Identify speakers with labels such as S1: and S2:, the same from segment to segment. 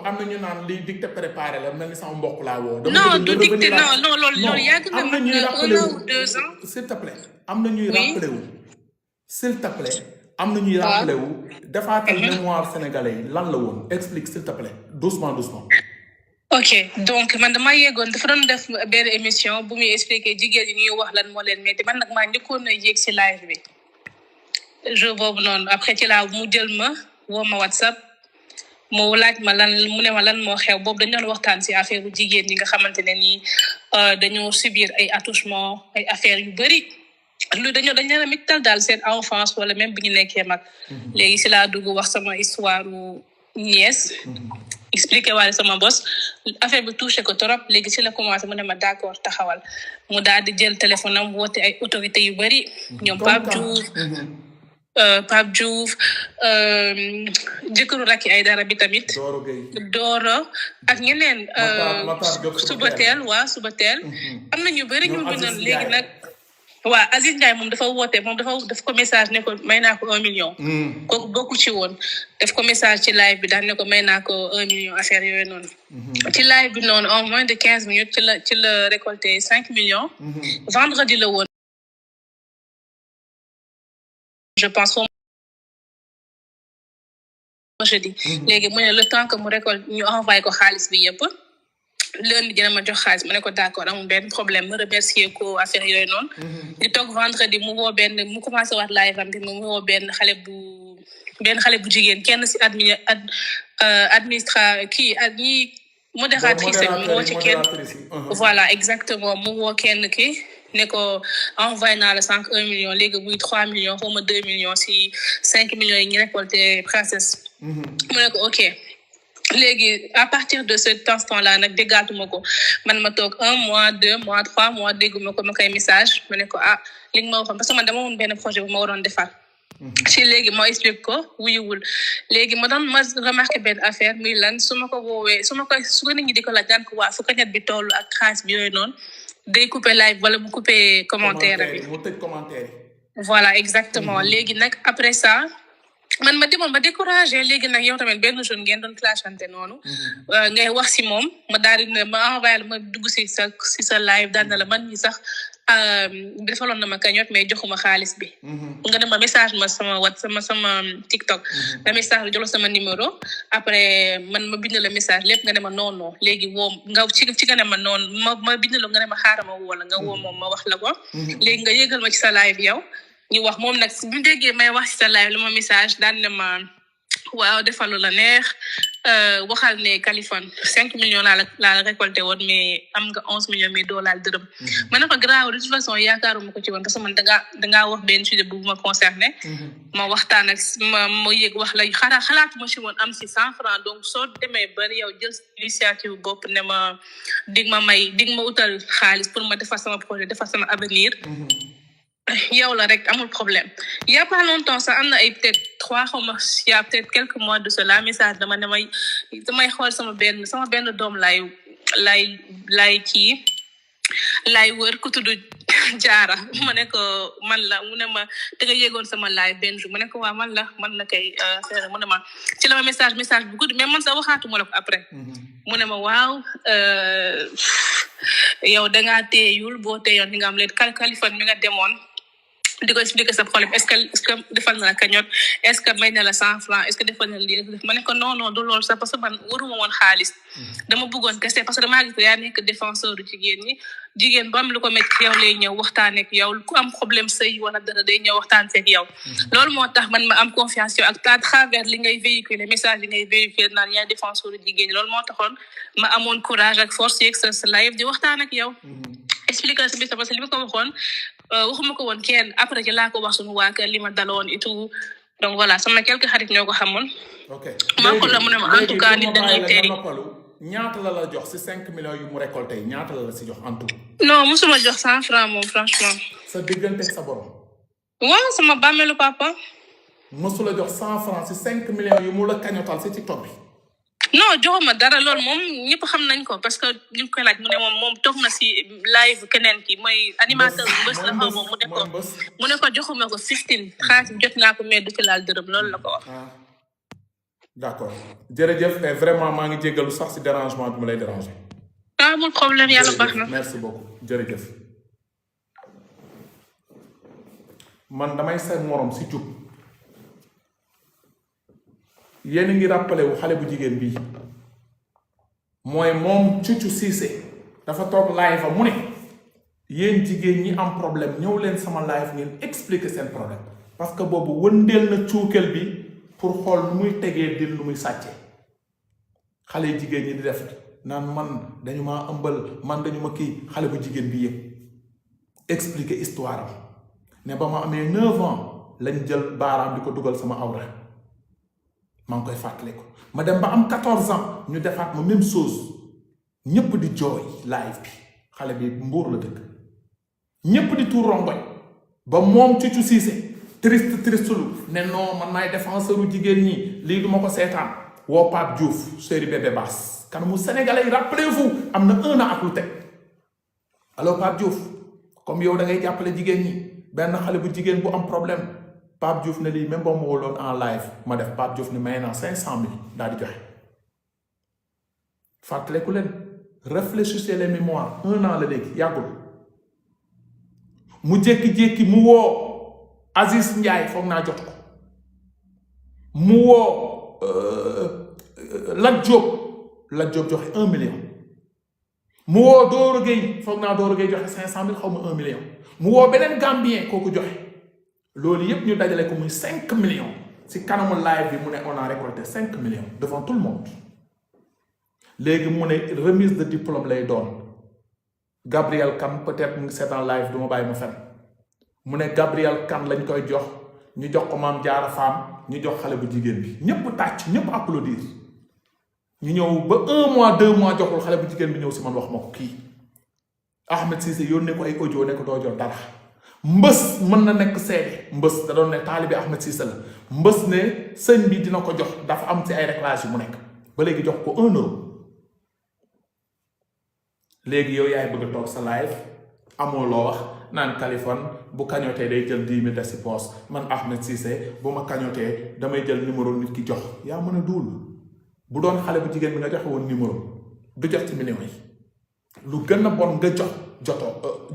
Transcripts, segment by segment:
S1: am na ñu naan lii dicté préparé la mel ni sama mbokk laa woo.
S2: non du dicté non loolu yàgg na
S1: am na ñuy rappelé wu
S2: 1 ou 2 ans.
S1: s'il te plaît am na ñuy rappelé wu. s'il te plaît am na ñuy rappelé wu. defaatal mémoire sénégalais yi lan la woon explique s'il te plaît doucement.
S2: ok donc man damaa yeggoon dafa doon def benn émission bu muy expliquer jigéen ñi ñuy wax lan moo leen metti man nag maa njëkkoon a yéeg si live bi jour boobu noonu après ci laa mu jël ma woo ma WhatsApp moo laaj ma lan mu ne ma lan moo xew boobu dañu doon waxtaan si affaire bu jigéen ñi nga xamante ne nii dañoo subir ay attouchement ay affaires yu bëri lu dañu leen a mittal daal seen enfance wala même bi ñu nekkee mag léegi si laa dugg wax sama histoire nièce expliqué waale sama boss affaire bi touché ko trop léegi si la commencé mu ne ma d'accord taxawal mu daal di jël téléphone am woote ay autorités yu bëri ñoom Pape Diouf jëkkëru Racky Aïdara bi tamit Doro ak ñeneen suba teel am na ñu bëri ñu bindoon léegi nag waaw Aziz Ndiaye moom dafa woote moom dafa ko message ne ko may naa ko 1 million kooku bokku ci woon def ko message ci live bi daal ne ko may naa ko 1 million affaire yooyu noonu ci live bi noonu en moins de 15 minutes ci la récolté 5 millions vendredi la woon je pense jeudi léegi mu ne le temps que mu récolte ñu envoyé ko xaalis bi yëpp lundi dina ma jox xaalis ma ne ko d'accord amul benn problème ma remercier ko affaire yooyu noonu di toog vendredi mu woo mu commencé waat live am bi mu woo benn xale bu jigéen kenn si ñi modératrice mu woo ci kenn voilà exactement mu woo kenn ki ne ko envoyé naa la 1 million léegi muy 3 millions xaw ma 2 millions si 5 millions yi ñu récolté princesse mu ne ko ok léegi à partir de cet instant-là nag déggaatuma ko man ma toog 1 mois 2 mois 3 mois dégguma ko ma koy message ma ne ko li nga ma waxoon parce que man dama woon benn projet bu ma waroon defar ci léegi ma explique ko wuyuwul léegi ma remarqué benn affaire muy lan su ko nit ñi di ko laaj daan ko waa fu kañat bi toll ak xaalis bi yooyu noonu day couper live wala mu couper commentaire bi
S1: mu tëj commentaire
S2: voilà exactement léegi nag après ça man ma demoon ba découragé léegi nag yow tamit benn jour ngeen doon clashante noonu ngay wax si moom ma daal di ne ma envoyé la ma dugg si sa live daal na la man ñi sax defaloon na ma cagnotte mais joxuma xaalis bi nga dem ma message ma sama sama TikTok da message la jox sama numéro après man ma bind la message lépp nga ne ma non léegi woo nga ci nga ne ma noonu ma bind la nga ne ma xaaral ma woo la nga woo moom ma wax la ko léegi nga yëgal ma ci sa live yow ñu wax moom nag bu déggee may wax ci sa live la ma message daan ne ma waaw defalu la neex waxal ne Kaliphone 5 millions laa la récolté woon mais am nga 11 millions mais doo laal dërëm ma ne ko grave de toute façon yaakaaruma ko ci woon parce que man dangaa wax benn sujet bu ma concerné ma waxtaan ak ma yëg wax la xalaatuma ci woon am si 100 francs donc soo demee ba yow jël initiative bopp ne ma dig ma utal xaalis pour ma defar sama projet defar sama avenir yow la rek amul problème il y a pas longtemps ça am na ay peut-être 3 xaw ma il y a peut-être quelques mois de cela message damay xool sama benn doom lay wër ku tudd Jaara ma ne ko man la mu ne ma te nga yéegoon sama live benn jour ma ne ko waa man la kay mu ne ma ci la ma message bu gudd mais man sax waxaatuma la ko après mu ne ma waaw yow dangaa teeyul boo teeyoon di nga am leen Kaliphone mi nga demoon di ko expliquer sa problème est-ce que defal na la cagnotte est-ce que may na la 100 francs est-ce que defal na lii ma ne ko non du loolu sax parce que man waruma woon xaalis dama bëggoon kese parce que damaa gis yaa nekk défenseur du jigéen bu am lu ko métti yow lay ñëw waxtaan ak yow ku am problème sëy wala dara day ñëw waxtaan ak yow loolu moo tax man ma am confiance yow ak à travers li ngay véhiculer message li ngay véhiculer naan yaay défenseur du jigéen ñi loolu moo taxoon ma amoon courage ak force yeeg sa live di waxtaan ak yow expliquer sa bis parce que li ma ko waxoon waxuma ko woon kenn après ci laa ko wax suñu waa kër li ma daloon et tout donc voilà sama quelques xarit ñoo ko xamoon maa ko la mu ne ma en tout cas nit da ngay tey
S1: ñaata la jox si 5 millions yu mu récolté ñaata la si jox en tout
S2: non musuma jox 100 francs moom franchement
S1: sa diggante sa borom
S2: waaw sama bàmmeelu papa
S1: musula jox 100 francs si 5 millions yu mu la kañotal si TikTok bi
S2: non joxuma dara loolu moom ñëpp xam nañ ko parce que ñu koy laaj mu ne moom toog na si live keneen ki mooy animateur bés la xaw moom mu ne ko joxuma ko 15 xaalis jot naa ko mais du ci laal dërëm loolu la ko wax
S1: d'accord jërëjëf et vraiment maa ngi jéggalu sax si dérangement bi mu lay déranger.
S2: amul problème yàlla baax na.
S1: merci beaucoup jërëjëf. man damay seen morom si jub yéen a ngi rappelé wu xale bu jigéen bii mooy moom Cucu Cissé dafa toog live mu ne yéen jigéen ñi am problème ñëw leen sama live ngeen expliquer seen problème parce que boobu wëndeel na cuukeel bi pour xool nu muy tegee dil lu muy sàccee xale yu jigéen ñi di def naan man dañu maa ëmbal man dañu ma kii xale bu jigéen bi yëpp expliquer histoire am ne ba ma amee 9 ans lañ jël baaraam di ko dugal sama awra maa ngi koy fàttali ko ma dem ba am 14 ans ñu defaat ma même chose ñëpp di jooy live bi xale bi Mbuur la dëkk ñëpp di tuur rongoñ ba moom Cucu Cissé triste lu ne non man maay défenseuru jigéen ñi lii duma ko seetaan woo Pape Diouf série bébé baas kanamu sénégalais yi rappelez-vous am na 1 an ak lu teg alors Pape Diouf comme yow da ngay jàppale jigéen ñi benn xale bu jigéen bu am problème Pape Diouf ne lii même boo ma woloon en live ma def Pape Diouf ne may naa 500 000 daal di joxe fàttaleku leen réfléchissez les mémoires 1 an la léegi yàggul mu jékki-jékki mu woo Aziz Ndiaye foog naa jot ko mu woo Lat Diop joxe 1 million mu woo Doro Gueye foog naa Doro Gueye joxe 500 000 xaw ma 1 million mu woo beneen Gambien kooku joxe loolu yépp ñu dajale ko muy 5 millions si kanamu live bi mu ne on a récolté 5 millions devant tout le monde léegi mu ne remise de diplôme lay doon Gabriel Kane peut-être mu ngi seetaan live du ma bàyyi ma fen mu ne Gabriel Kane lañ koy jox ñu jox ko Maam Jaara Faam ñu jox xale bu jigéen bi ñëpp tàcc ñëpp applaudir ñu ñëw ba 1 mois 2 mois joxul xale bu jigéen bi ñëw si man wax ma ko kii Ahmed Cissé yónnee ko ay audio ne ko doo jot dara mbës mën na nekk seede mbës da doon ne taalibe Ahmed Cissé la mbës ne sëñ bi dina ko jox dafa am ci ay réglage yu mu nekk ba léegi jox ko 1 euro léegi yow yaay bëgg a toog sa live amoo loo wax naan Kaliphone bu kañotee day jël 10 000 def si poos man Ahmed Cissé bu ma kañotee damay jël numéro nit ki jox yaa mën a duul bu doon xale bu jigéen bi nga joxe woon numéro du jot ci millions yi lu gën a bon nga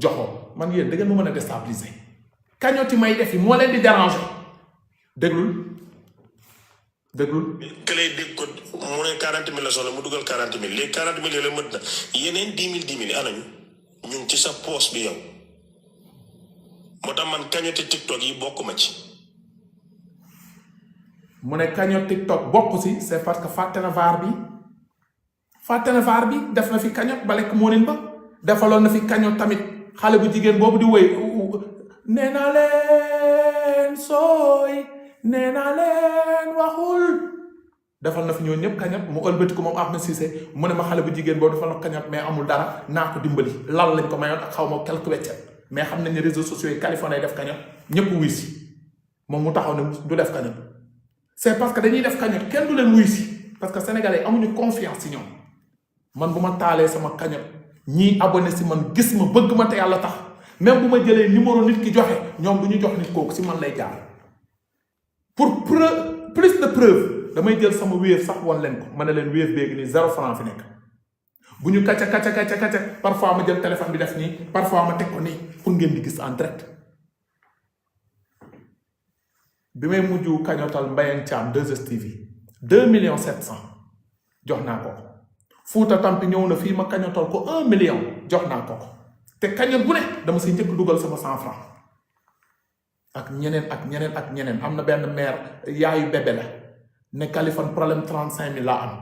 S1: joxoo man yéen da ngeen ma mën a déstabiliser kañoti may def yi moo leen di déranger déglul
S3: këlay dégg ko mu ne 40 000 la soxla mu dugal 40 000 léegi 40 000 yooyu la mët na yeneen 10 000 yi anañu ñu ngi ci sa poos bi yow moo tax man kañoti TikTok yi bokk ma ci.
S1: mu ne kañot TikTok bokk si c'est parce que fàtte na vaar bi def na fi kañot ba lekk moo nin ba defaloon na fi kañot tamit xale bu jigéen boobu di wéy nee naa leen sooy nee naa leen waxul defal na fi ñoo ñëpp kañot mu ëlbati ko moom Ahmed Cissé mu ne ma xale bu jigéen boobu defal na kañot mais amul dara naa ko dimbali lal lañ ko mayoon ak xaw ma quelque weccet mais xam nañ ne réseaux sociaux yi Kaliphone ay def kañot ñëpp wuy si moom mu taxaw ne du def kañot c'est parce que dañuy def kañot kenn du leen wuy si parce que sénégalais amuñu confiance ci ñoom man bu ma taalee sama kañot ñii abonné si man gis ma bëgg ma te yàlla tax même bu ma jëlee numéro nit ki joxe ñoom du ñu jox nit kooku si man lay jaar pour plus de preuve damay jël sama wéef sax wan leen ko ma ne leen wéef béegi nii 0 franc fi nekk bu ñu kacca parfois ma jël téléphone bi def nii parfois ma teg ko nii pour ngeen di gis en direct bi may mujj kañotal Mbayang Thiam 2STV 2,700,000 jox naa ko Fouta Tampi ñëw na fii ma kañotal ko 1 million jox naa ko te kañot bu ne dama si njëkk dugal sama 100 francs ak ñeneen am na benn mère yaayu bébé la ne Kaliphone problème 35 000 laa am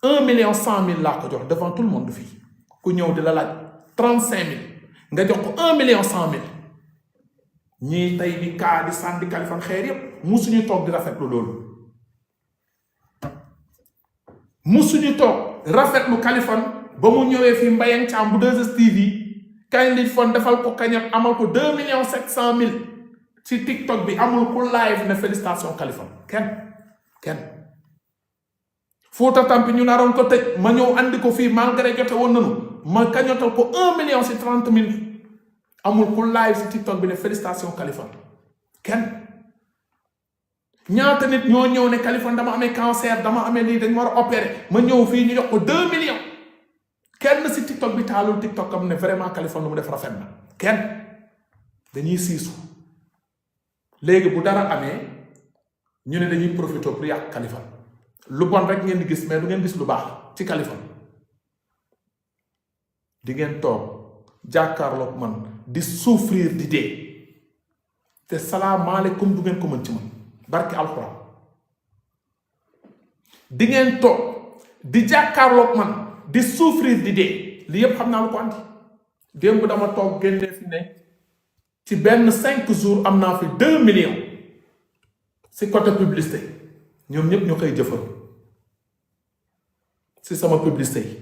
S1: 1,100,000 laa ko jox devant tout le monde fii ku ñëw di la laaj 35 000 nga jox ko 1,100,000 ñii tey di kaa di sànni Kaliphone xeer yépp musuñu toog di rafetlu loolu musuñu toog rafetlu Kaliphone ba mu ñëwee fii Mbayang Thiam bu 2STV Kaliphone defal ko kañat amal ko 2,700,000 ci TikTok bi amul ku live ne félicitation Kaliphone kenn Fouta Tampi ñu naroon ko tëj ma ñëw andi ko fii malgré jote woon nanu ma kañotal ko 1 million ci 30 000 amul ku live ci TikTok bi ne félicitation Kaliphone kenn ñaata nit ñoo ñëw ne Kaliphone dama amee cancer dama amee lii dañ war a opérer ma ñëw fii ñu jox ko 2 millions kenn si TikTok bi taalul TikTok am ne vraiment Kaliphone lu mu def rafet na kenn dañuy siisu léegi bu dara amee ñu ne dañuy profité pour yàq Kaliphone lu bon rek ngeen di gis mais du ngeen gis lu baax ci Kaliphone di ngeen toog jàkkaarloog man di souffrir di dee te salaamaaleykum du ngeen ko mën ci man barki alxuraan di ngeen toog di jàkkaarloog man di souffrir di dee li yépp xam naa lu ko andi démb dama toog génnee fi ne ci benn 5 jours am naa fi 2 millions si côté publicité ñoom ñëpp ñu koy jëfal si sama publicité yi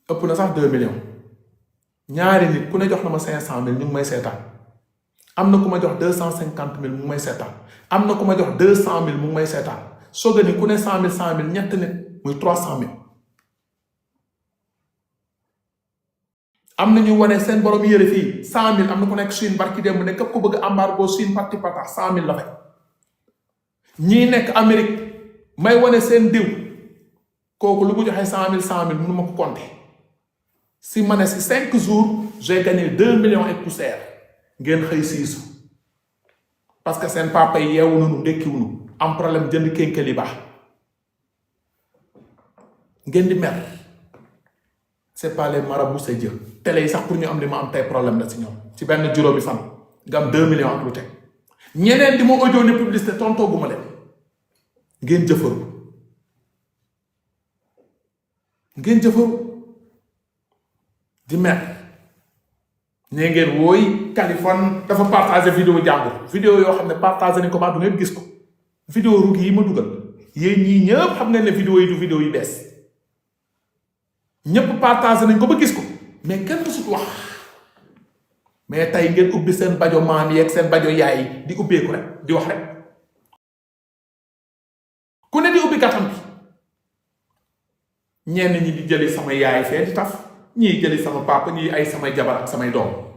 S1: ëpp na sax 2 millions ñaari nit ku ne jox na ma 500,000 ñu ngi may seetaan am na ku ma jox 250,000 mu ngi may seetaan am na ku ma jox 200,000 mu ngi may seetaan soog a ni ku ne 100,000 ñett nit muy 300,000 am na ñu wane seen borom yére fii 100,000 am na ku nekk Chine barki démb ne képp ku bëgg embargo Chine parti pata 100,000 la fay ñii nekk Amérique may wane seen diw kooku lu mu joxe 100,000 mënu ma ko compter si ma ne si 5 jours j'ai gagné 2 millions et poussière ngeen xëy siisu parce que seen papa yi yeewu nañu ndekkiwuñu am problème jënd kénkeli baax ngeen di mer c'est pas les marabouts c'est Dieu télé yi sax pour ñu am li ma am tey problème la si ñoom ci benn juróomi fan nga am 2 millions ak lu teg ñeneen di ma audio ne publicité tontoo gu ma leen ngeen jëfaru di mer nee ngeen wooy Kaliphone dafa partagé vidéo jàmbur vidéo yoo xam ne partagé nañ ko ba du ngeen gis ko vidéo rugi yi ma dugal yéen ñii ñëpp xam ngeen ne vidéo yi du vidéo yu bees ñëpp partagé nañ ko ba gis ko mais kenn du sut wax mais tey ngeen ubbi seen bajo maam yi ak seen bajo yaay yi di ubbeeku rek di wax rek ku ne di ubbi katam bi ñenn ñi di jëli sama yaay fee di taf ñii jëli sama papa ñii ay samay jabar ak samay doom